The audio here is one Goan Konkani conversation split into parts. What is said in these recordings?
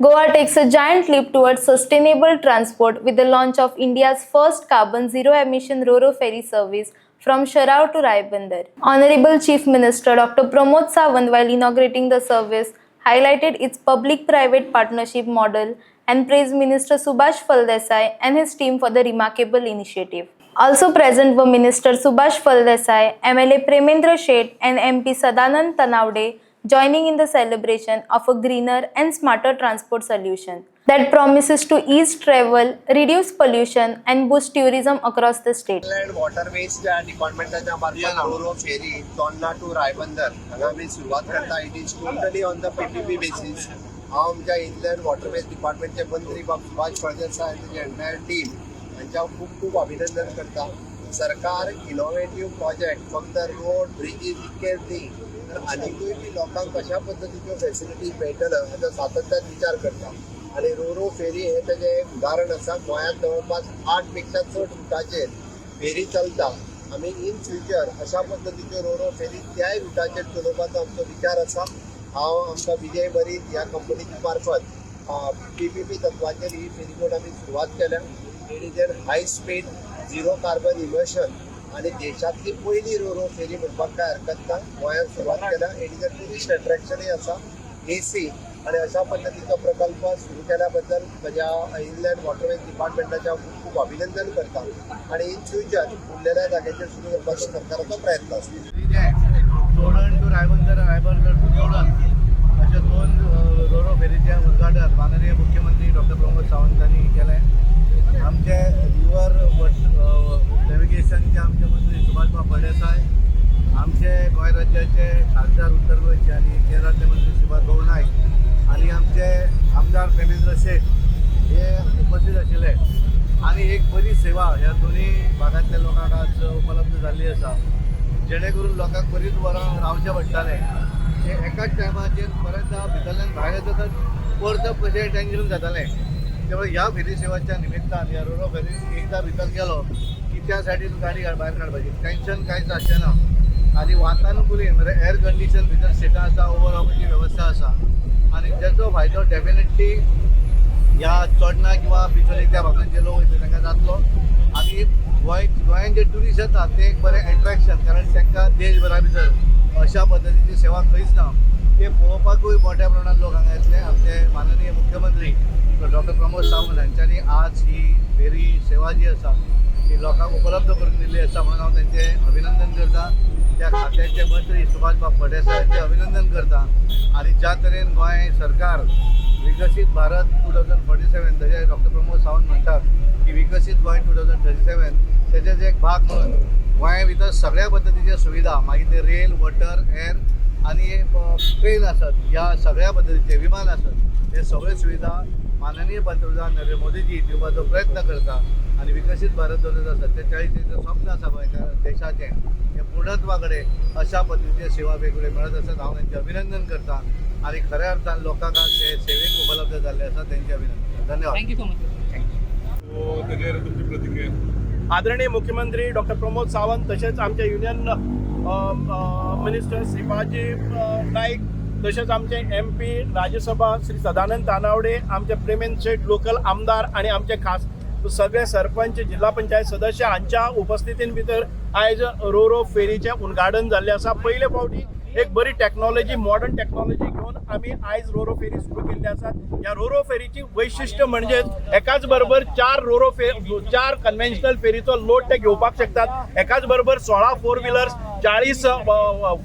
Goa takes a giant leap towards sustainable transport with the launch of India's first carbon zero emission Roro ferry service from Chorao to Ribandar. Honorable Chief Minister Dr. Pramod Sawant, while inaugurating the service, highlighted its public private partnership model and praised Minister Subhash Phaldesai and his team for the remarkable initiative. Also present were Minister Subhash Phaldesai, MLA Premendra Shet, and MP Sadanand Tanavade, joining in the celebration of a greener and smarter transport solution that promises to ease travel, reduce pollution, and boost tourism across the state. Inland वॉटरवेजच्या डिपार्टमेंटाच्या मार्फत Roro ferry Chorna to Ribandar हांगा आमी सुरवात करता. It is totally on the PPP basis. हांव आमच्या इनलँड वॉटरवेज डिपार्टमेंटचे मंत्री बाब सुभाष फळदेसाय आनी तेजी एंटायर टीम हांच्या खूब खूब अभिनंदन करता. सरकार इनोवेटीव प्रोजेक्ट फक्त रोड, ब्रिजीस इतकेच न्ही, तर आनिकूय बी लोकांक कशा पद्दतीच्यो फेसिलिटीज मेळटल्यो हाचो सातत्यान विचार करता आनी रोरो फेरी हे तेजें एक उदाहरण आसा. गोंयांत जवळपास 8 पेक्षा चड रुटाचेर फेरी चलता. आमी इन फ्युचर अशा पद्दतीच्यो रोरो फेरी त्याय रुटाचेर चलोवपाचो आमचो विचार आसा. हांव आमकां विजय मरीन ह्या कंपनीच्या मार्फत पीपीपी तत्वाचेर ही फेरीबोट आमी सुरवात केल्या. It is an high speed, zero carbon emission आनी देशांतली पयली रोरो फेरी म्हणपाक कांय हरकत ना. गोंयांत सुरवात केल्या. It is a tourist अट्रॅक्शनूय आसा, एसी, आणि अशा पद्दतीचो प्रकल्प सुरू केल्या बद्दल म्हज्या इनलँड वॉटरवेज डिपार्टमेंटाच्या खूब खूब अभिनंदन करता आणि इन फ्युचर उरलेल्या जाग्याचेर सुरू करपाचो सरकाराचो प्रयत्न आसता. चोडण टू रायबंदर, रायबंदर टू चोडण अशा दोन रोरो फेरीचें उद्घाटन माननीय मुख्यमंत्री डॉक्टर प्रमोद सावंतांनी केलें. आमचे रिवर नॅविगेशनचे आमचे मंत्री सुभाषबाब फळदेसाय, आमचे गोंय राज्याचे खासदार उत्तर गोंयचे आनी केंद्रातले मंत्री श्रीपाद भाऊ नायक आनी आमचे आमदार प्रेमेंद्र शेट हे उपस्थित आशिल्ले. आनी एक बरी सेवा ह्या दोनूय भागांतल्या लोकांक आज उपलब्ध जाल्ली आसा, जेणे करून लोकांक बरीच वरां रावचें पडटालें. ते एकाच टायमाचेर बरेचदा भितरल्यान भायर येतकच परत कशें टेन्शन जातालें. त्यामुळे ह्या फेरी सेवाच्या निमित्तान, ह्या रोरो फेरी एकदा भितर गेलो की त्या सायडीन गाडी भायर काडपाची टेन्शन कांयच आसचें ना. आनी वातानुकुलीन म्हणजे एअर कंडिशन भितर सिटां आसा, ओवर रावपाची वेवस्था आसा आनी तेचो फायदो डेफिनेटली ह्या चोडणा किंवा बिचोली त्या भागांत जे लोक वयता तांकां जातलो. आनी गोंयांत जे ट्युरिस्ट येतात ते एक बरें एट्रॅक्शन, कारण तांकां देशभरा भितर अशा पद्दतीची सेवा खंयच ना. ते पळोवपाकूय मोठ्या प्रमाणात लोक हांगा येतले. आमचे माननीय मुख्यमंत्री डॉक्टर प्रमोद सावंत हांच्यांनी आज ही फेरी सेवा जी आसा ती लोकांक उपलब्ध करून दिल्ली आसा म्हणून हांव तेंचें अभिनंदन करता. त्या खात्याचे मंत्री सुभाषबाब फळदेसाय हांचें अभिनंदन करता. आनी ज्या तरेन गोंय सरकार विकसीत भारत 2047, तशें डॉक्टर प्रमोद सावंत म्हणटात की विकसीत गोंय 2037, तेजेच एक भाग म्हणून गोंया भितर सगळ्या पद्दतीच्यो सुविधा, मागीर ते रेल, वॉटर, एअर आनी ट्रेन आसत, ह्या सगळ्या पद्दतीचे विमान आसत, हे सगळ्यो सुविधा माननीय पंतप्रधान नरेंद्र मोदीजी दिवपाचो प्रयत्न करता. आनी विकसीत भारत 2047चें स्वप्न आसा गोंयकार देशाचें, हें पूर्णत्वा कडेन अशा पद्दतीचे सेवा वेगवेगळे मेळत आसात. हांव तेंचें अभिनंदन करता आनी खऱ्या अर्थान लोकांक आज हे सेवेक उपलब्ध जाल्ले आसा, तेंचें अभिनंदन. धन्यवाद. Thank you so much. So तेजेर तुमची प्रतिक्रिया? आदरणीय मुख्यमंत्री डॉक्टर प्रमोद सावंत, तशेंच आमचे युनियन मिनिस्टर श्रीपादजी नाईक, तशेंच आमचे एमपी राज्यसभा श्री सदानंद तानावडे, आमचे प्रेमेंद्र शेट लोकल आमदार आणि आमचे खास सगळे सरपंच, जिल्हा पंचायत सदस्य हांच्या उपस्थितीन भितर आयज रोरो फेरीचें उद्घाटन जाल्लें आसा. पयले फावटी एक बरी टॅक्नॉलॉजी, मॉडर्न टॅक्नॉलॉजी घेवन आमी आयज रोरो फेरी सुरू केल्ली आसा. ह्या रोरो फेरीची वैशिश्ट्य म्हणजे एकाच बरोबर चार रोरो फे चार कन्व्हेन्शनल फेरीचो लोड ते घेवपाक शकतात. एकाच बरोबर 16 फोर व्हिलर्स, 40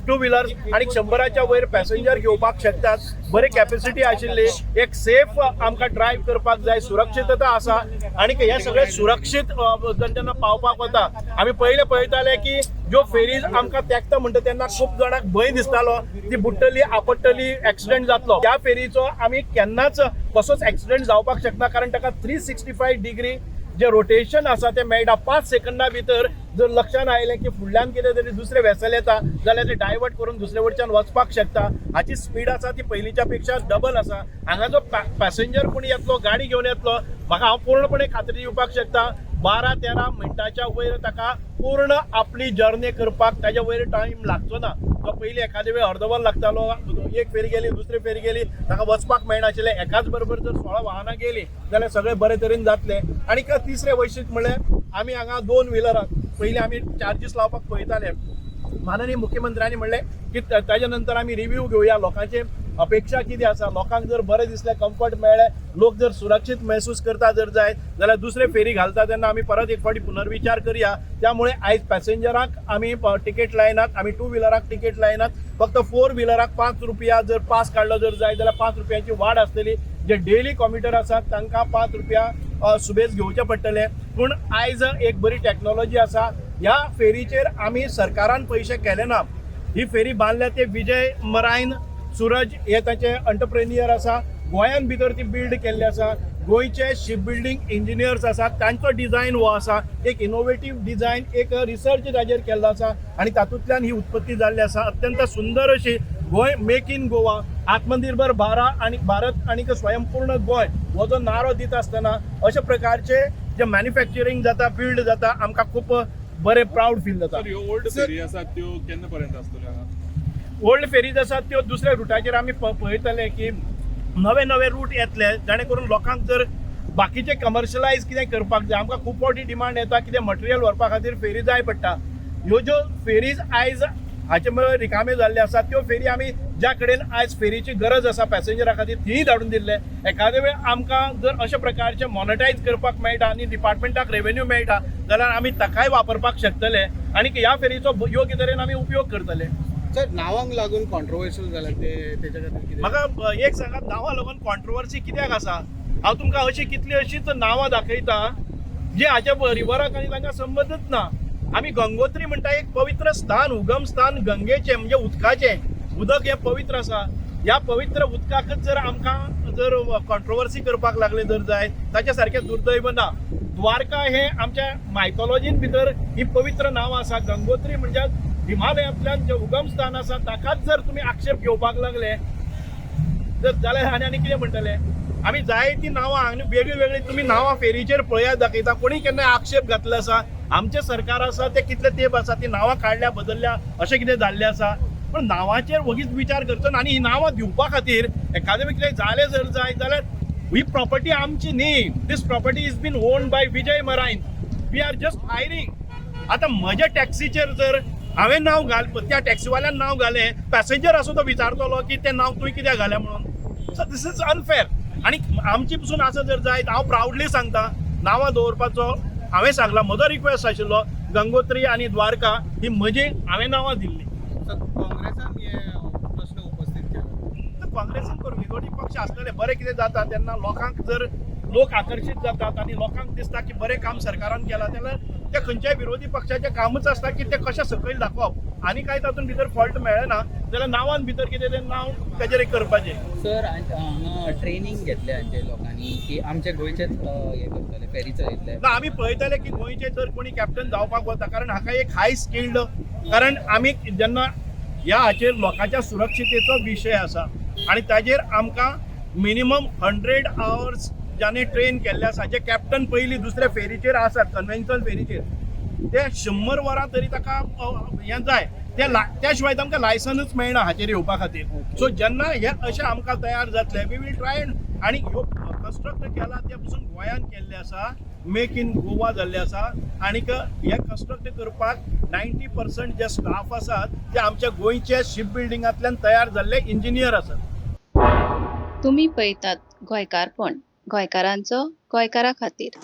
टू व्हिलर्स आणि 100च्या वयर पॅसेंजर घेवपाक शकतात. बरी कॅपॅसिटी आशिल्ली, एक सेफ आमकां ड्रायव्ह करपाक जाय, सुरक्षितता आसा आणि हे सगळे सुरक्षीत जेन्ना पावपाक वता. आमी पयले पळयताले की ज्यो फेरीज आमकां तेंकता म्हणटा तेन्ना खूब जाणांक भंय दिसतालो, ती बुडटली, आपडटली, एक्सिडेंट जातलो. ह्या फेरीचो आमी केन्नाच कसोच एक्सिडेंट जावपाक शकना, कारण ताका 365 डिग्री जे रोटेशन आसा तें मेळटा. 5 सेकंदा भितर जर लक्षात आयलें की फुडल्यान कितें तरी दुसरें वेसल येता जाल्यार ते डायवर्ट करून दुसरे वटच्यान वचपाक शकता. हाची स्पीड आसा ती पयलींच्या पेक्षा डबल आसा. हांगा जो पॅसेंजर कोणी येतलो, गाडी घेवन येतलो, म्हाका हांव पूर्णपणे खात्री दिवपाक शकता, 12-13 मिनटाच्या वयर ताका पूर्ण आपली जर्नी करपाक ताच्या वयर टायम लागचो ना. तो पयलीं एखादे वेळ अर्दवर लागतालो. एक फेरी गेली, दुसरी फेरी गेली, ताका वचपाक मेळनाशिल्लें. एकाच बरोबर जर 16 वाहनां गेली जाल्यार सगळें बरे तरेन जातलें. आनी तिसरें वैशिश्ट म्हणल्यार आमी हांगा दोन व्हिलराक पयलीं आमी चार्जीस लावपाक पळयताले. माननीय मुख्यमंत्र्यांनी म्हणलें की ताच्या नंतर आमी रिव्यू घेवया, लोकांचे अपेक्षा कितें आसा. लोकांक जर बरें दिसलें, कम्फर्ट मेळ्ळें, लोक जर सुरक्षीत महसूस करता जर जायत जाल्यार दुसरे फेरी घालता तेन्ना आमी परत एक फावटी पुनर्विचार करया. त्यामुळे आयज पॅसेंजराक आमी तिकेट लायनात, आमी टू व्हिलराक तिकेट लायनात. फक्त फोर व्हिलराक 5 रुपया जर पास काडलो जर जायत जाल्यार 5 रुपयांची वाड आसतली. जे डेली कॉम्युटर आसात तांकां 5 रुपया सुबेज घेवचे पडटले. पूण आयज एक बरी टॅक्नोलॉजी आसा. ह्या फेरीचेर आमी सरकारान पयशे केले ना. ही फेरी बांदल्या ते विजय मरायन सुरज हे ताचे अंटरप्रेन्युअर आसा. गोंयान भितर ती बिल्ड केल्ली आसा. गोंयचे शिप बिल्डींग इंजिनियर्स आसात, तांचो डिझायन हो आसा. एक इनोवेटीव डिझायन, एक रिसर्च ताजेर केल्लो आसा आनी तातूंतल्यान ही उत्पत्ती जाल्ली आसा. अत्यंत सुंदर अशी गोंय, मेक इन गोवा, आत्मनिर्भर भारत आनी भारत आनी स्वयंपूर्ण गोंय हो जो नारो दिता आसतना अशा प्रकारचे जे मॅन्युफॅक्चरींग जाता, बिल्ड जाता, आमकां खूब बरें प्रावड फील जाता. सर, ह्यो ओल्ड फेरी आसात त्यो केन्ना पर्यंत आसतल्यो हांगा? ओल्ड फेरीज आसात त्यो दुसऱ्या रुटाचेर आमी पळयतले की नवे नवे रूट येतले, जाणे करून लोकांक जर बाकीचे कमर्शलायज कितें करपाक जाय. आमकां खूब फावटी डिमांड येता, कितें मटेरियल व्हरपा खातीर फेरी जाय पडटा. ह्यो ज्यो फेरीज आयज हाचे मुळे रिकाम्यो जाल्ल्यो आसा, त्यो फेरी आमी ज्या कडेन आयज फेरीची गरज आसा पॅसेंजरा खातीर थंय धाडून दिल्ले. एखादे वेळ आमकां जर अशा प्रकारचे मॉनिटायज करपाक मेळटा आनी डिपार्टमेंटाक रेवेन्यू मेळटा जाल्यार आमी ताकाय वापरपाक शकतले आनी ह्या फेरीचो योग्य तरेन आमी उपयोग करतले. सर, नावांक लागून कॉन्ट्रोवर्शियल जाला ते, तेच्या खातीर कितें? म्हाका एक सांगात, नांवां लागून कॉन्ट्रोवर्सी कित्याक आसा? हांव तुमकां अशी कितली अशीच नांवां दाखयता जी हाच्या रिवराक आनी तांकां संबंदच ना. आमी गंगोत्री म्हणटा, एक पवित्र स्थान, उगम स्थान गंगेचें, म्हणजे उदकाचें. उदक हें पवित्र आसा. ह्या पवित्र उदकाकच जर आमकां जर कॉन्ट्रोवर्सी करपाक लागले जर जायत, ताच्या सारकें दुर्दैव ना. द्वारका हे आमच्या मायथोलॉजीन भितर ही पवित्र नांवां आसा. गंगोत्री म्हणजे हिमालयांतल्यान जें उगम स्थान आसा, ताकाच जर तुमी आक्षेप घेवपाक लागले जर जाल्यार आनी आनी कितें म्हणटले? आमी जायतीं नांवां आनी वेगळी वेगळी तुमी नांवां फेरीचेर पळयात, दाखयता. कोणी केन्ना आक्षेप घातले आसा? आमचें सरकार आसा तें कितले तेंप आसा, ती नांवां काडल्या, बदलल्या, अशें कितें जाल्लें आसा? पण नांवाचेर वगीच विचार करचो ना. आनी ही नांवां दिवपा खातीर एखादें कितें जालें जर जायत जाल्यार ही प्रॉपर्टी आमची न्ही. This property is been owned by Vijay Marine. We are just hiring. आतां म्हज्या टॅक्सीचेर जर हांवें नांव घाल, त्या टॅक्सीवाल्यान नांव घालें, पॅसेंजर आसूं, तो विचारतलो की तें नांव तुवें कित्याक घालें म्हणून. So this is unfair. आनी आमची पसून आसा जर जायत, हांव प्रावडली सांगता, नांवां दवरपाचो हांवें सांगलां, म्हजो रिक्वेस्ट आशिल्लो गंगोत्री आनी द्वारका ही म्हजी हांवें नांवां दिल्ली. सर, काँग्रेसान हे प्रश्न उपस्थित केला. तर काँग्रेसीन करूं, विरोधी पक्ष आसतले. बरें कितें जाता तेन्ना लोकांक जर लोक आकर्शीत जातात आनी लोकांक दिसता की बरें काम सरकारान केलां जाल्यार ते खंयच्याय विरोधी पक्षाचें कामच आसता की ते कशें सकयल दाखोवप आनी कांय तातूंत भितर फॉल्ट मेळना जाल्यार नांवान भितर कितें तें नांव ताजेर एक करपाचें. सर, हांगा ट्रेनिंग घेतले हांचे लोकांनी की आमचे गोंयचेच हे करतले, फेरी चलयतले? ना, आमी पळयताले की गोंयचे जर कोणी कॅप्टन जावपाक वता, कारण हाका एक हाय स्किल्ड, कारण आमी जेन्ना ह्या हाचेर लोकांच्या सुरक्षितेचो विशय आसा आनी ताजेर आमकां मिनिमम 100 आवर्स ज्याने ट्रेन केल्ले आसा, जे कॅप्टन पयलीं दुसऱ्या फेरीचेर आसात, कन्व्हेन्शनल फेरीचेर, ते 100 वरां तरी ताका हें जाय. ते त्या शिवाय तांकां लायसनूच मेळना हाचेर येवपा खातीर. सो जेन्ना हे अशें आमकां तयार जातले, we will try. आनी ह्यो कन्स्ट्रक्ट केला ते पसून गोंयान केल्ले आसा, मेक इन गोवा जाल्ले आसा. आनीक हे कन्स्ट्रक्ट करपाक 90% जे स्टाफ आसात ते आमच्या गोंयच्या शिप बिल्डिंगांतल्यान तयार जाल्ले इंजिनियर आसात. तुमी पळयतात गोंयकारपण, गोंयकारांचो गोंयकारा खातीर.